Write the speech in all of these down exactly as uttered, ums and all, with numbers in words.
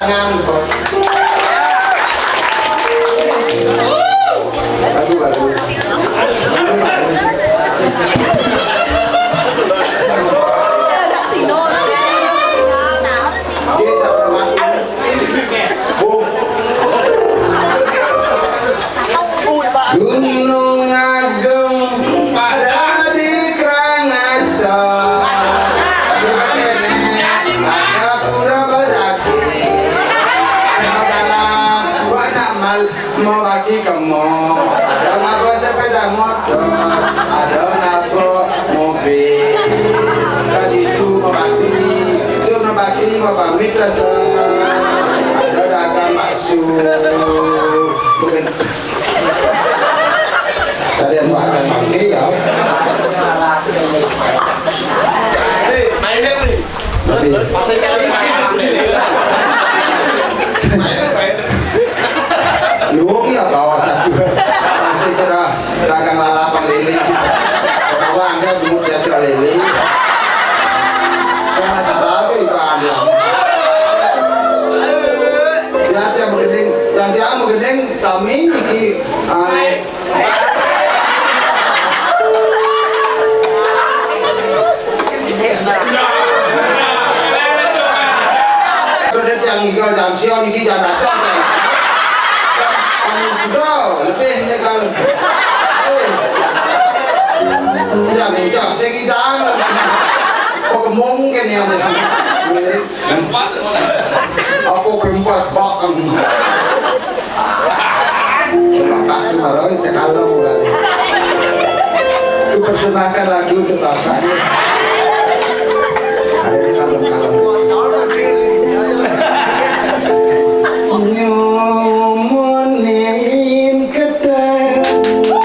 Tangan, Bos. Bagus, bagus. Oke, sama-sama. Bu. Gunung Agung ada di Karangasem. Ada pura besaki, ada dalam banyak mal mau bagi kemo. Ada ngapa sepeda motor, ada ngapa mobil. Tadi itu mau bagi, suruh bagi mau pamit rasa. Ada dagang bakso. Bukan. Tadi yang makan mangga ya. Tapi lu ya bawa satu masih cerah dagang lalapan lele. Orang dia bungut dia cerah lele. Saya masa tahu ibu ada. Dia tiap begending, yang dia begending sami di Terus yang tinggal jam siang ini jam rasa kan. Bro, lebih ni kan. Jam jam sekitar. Kok kemungkin yang Apa pempas bakang. Bapak tu baru cakap lalu kali. Aku persembahkan lagu untuk bapak ni. Ada di kalung-kalung. Nyumunin ketemu.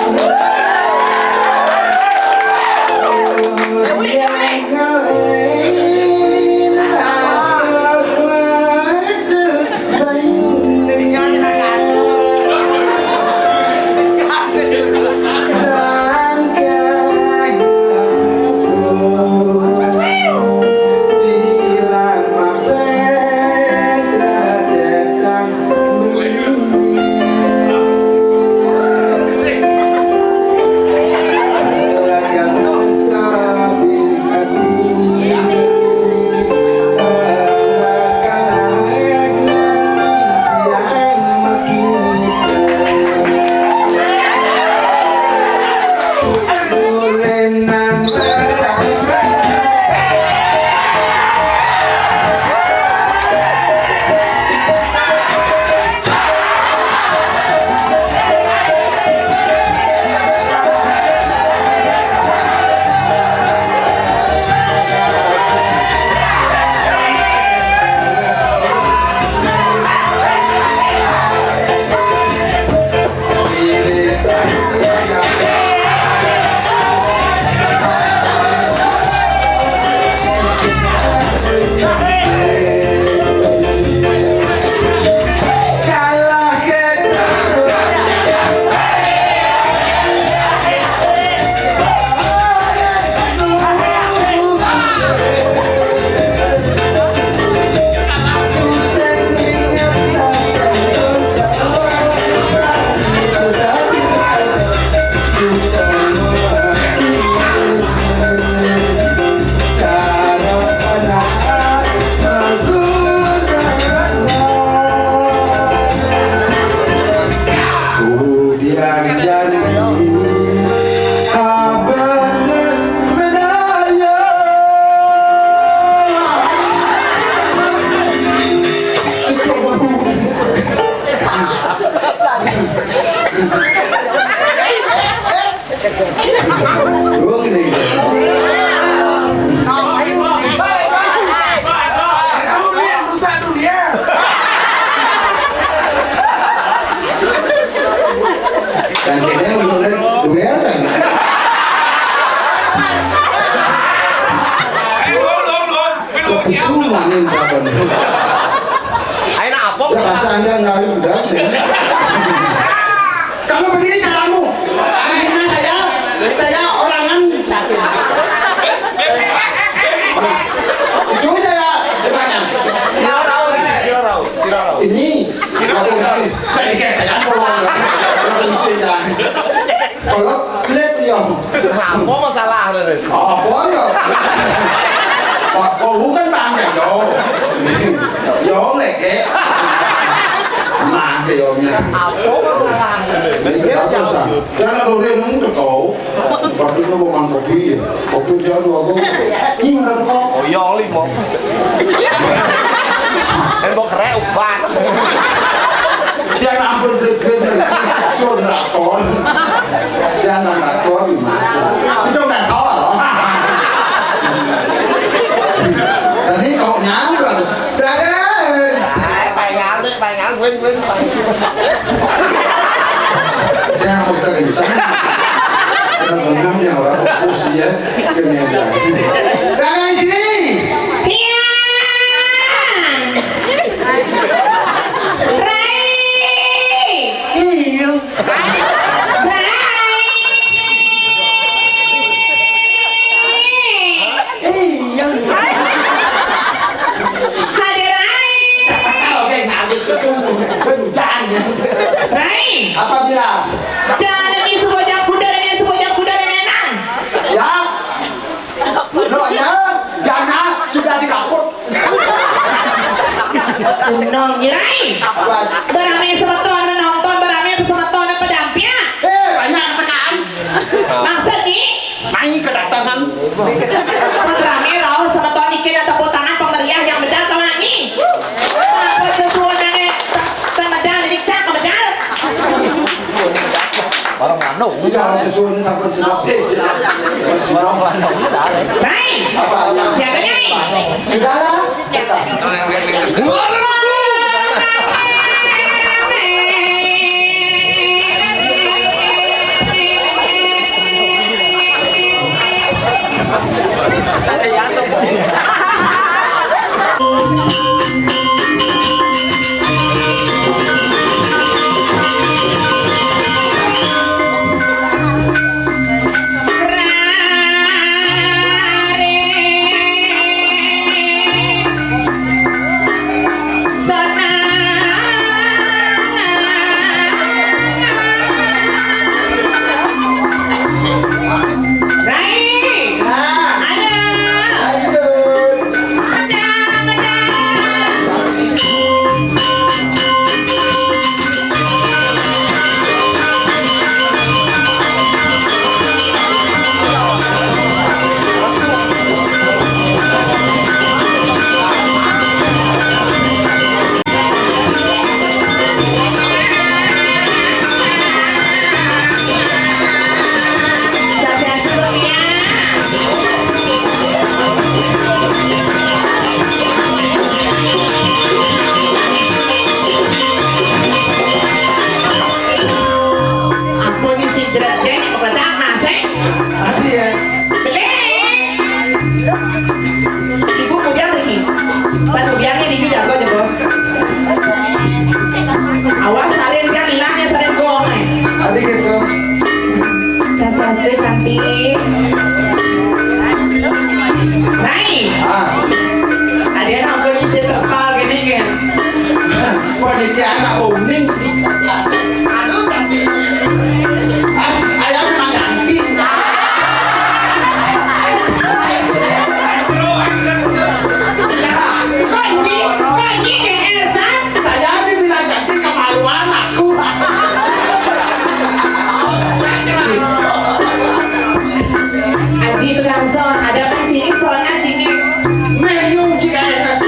Dan kene menurut duel kan. Kesumanin jawabannya. Ayo, apa? Ya, masa Anda nyari udah. Kalau begini caramu, akhirnya saya, saya orangan. Itu saya bertanya. Sira tahu nih, sira tahu. Sing dah. Kalau klip yo. Apa masalah tu? Apa yo? Apa bukan bang yo? Yo lek. Mah yo nya. Apa masalah? Ini apa sah? Jangan dore nung teko. Waktu itu mau kopi ya. Kopi jauh dua kok. Ini harus kok. Oh iya, lima. Kan mau kerek ubat. Dia ampun, bener-bener. Sun rakon. Dia nang rakon, Mas. Itu nggak salah, loh. Dan ini kok nyamber. Berada. Ai, pai ngal, pai ngal, win, win, pai. Jangan kencang. Benar-benar yang orang fokus ya. Kena aja. Berada di sini. Iya. Rai. Iya. Rai. Iya. Hadir, Rai. Oke, habis kesungguh. Hujan. Rai. Apa bilang? Jangan ada isu bojang kuda dan isu bojang kuda dan enang. Ya. Lo ya, jana sudah dikaput. Unong, Rai. Apa? Barame semeton nonton, barame semeton pedampiak. Eh, banyak tekan. Maksud ni? Mai kedatangan. Barame rauh semeton niki tepuk tangan pemeriah yang bedal tau nggih. Sampun sesuunane te-, temedal, jadi cak temedal. Barang mano? Iya, sesuai sampun sinop. Eh, sinop. Barang mano? Rai. Apa? Siapa, Nyai? Sudahlah. Rai. Ah. Ada. Ada. Ada. Ampun, isi derajat ini kebedak nasi. Tadi ya. Beli. Ibu mudiang niki. Tan mudiang niki jago aja, Bos. Awas, salin kan hilangnya, salin gong, eh. Tadi gitu. Sastra cantik. Rai. Ah. Ada yang nonton isi terpal gini kan. Panitia anak uning. Aduh, cantik. Ah, ayam memang cantik. Kok ini, kok ini D R, San? Saya dibilang cantik, kemaluan aku. Aji itu langsung ada di sini, soalnya gini. Menu juga enak.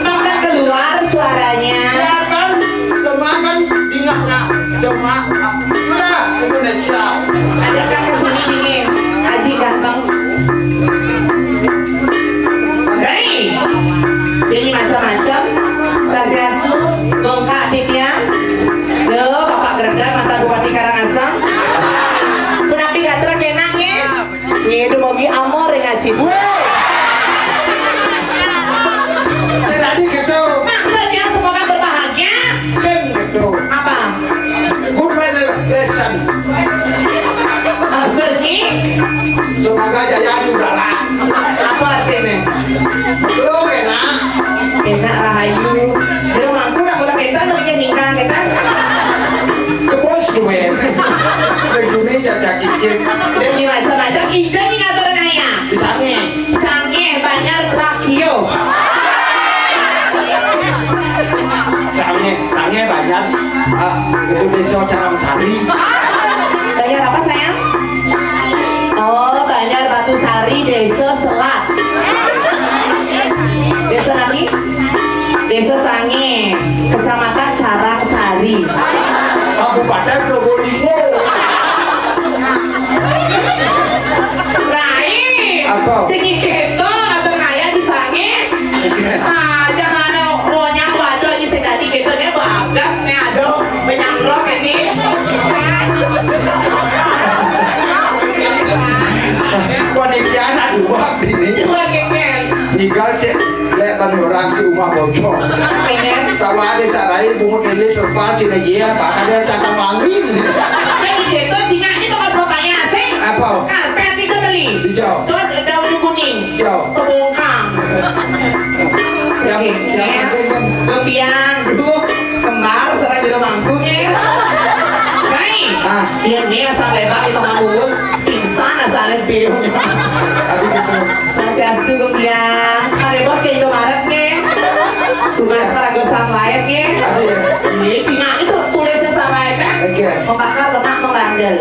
Makan keluar suaranya. Ya kan? Semua kan ingatnya. Semua. Itulah Indonesia. Ada kan ke sini gini. Aji ganteng. Hei. Ini macam-macam. Sasiastu, Gongka Aditya. Yo, Bapak Geredak, mantan Bupati Karangasem. Punapi gatra kenak, ya? Ngidu mogi amor ring Aji. Weh. Sing tadi gitu. Maksudnya semoga berbahagia. Sing gitu. Apa? Good vibration. Maksudnya? Semoga jaya di udara. Apa artinya? Lu enak. Enak. Ning bumi jajak ijin. Ning di macam-macam ijin di ngatur kaya. Di sange. Sange Banjar Bragio. Sange, sange Banjar. Ah, itu desa Caram Sari. Banjar apa, sayang? Oh, Banjar Batu Sari, Desa Selat. Desa nami? Desa Sange, Kecamatan Caram Sari. Kabupaten Probolinggo. Rai. Apa? Tinggi keto atau kaya di Sange? Ah, jangan ada monyang waduh aja sing tadi gitu, dia babak, nih, aduh, menyangrok ini. Panitia anak dua ini. Dua kengkeng. Ninggal sik lek ban orang si umah bocor. Kengkeng. Kalau ada sarai bungut ini terpal sini iya, bakal ada cakang mangin. Nih, gitu, Cina itu pas bapaknya asing. Apa? Karpet itu beli. Hijau. Tuh, daun kuning. Hijau. Tebongkang. Siap, siap. Kepiang, duh, kembar, serang jero mangkuk ya. Rai, ah, dia nih asal lebak itu nganggur, pingsan asal biung. Tapi gitu. Swastiastu, kepiang. Ada bos ke Indomaret nih. Tugas raga sunlight nih. Ada ya? Ini Cina itu tulisnya sunlight kan? Oke. Membakar lemak, merandal.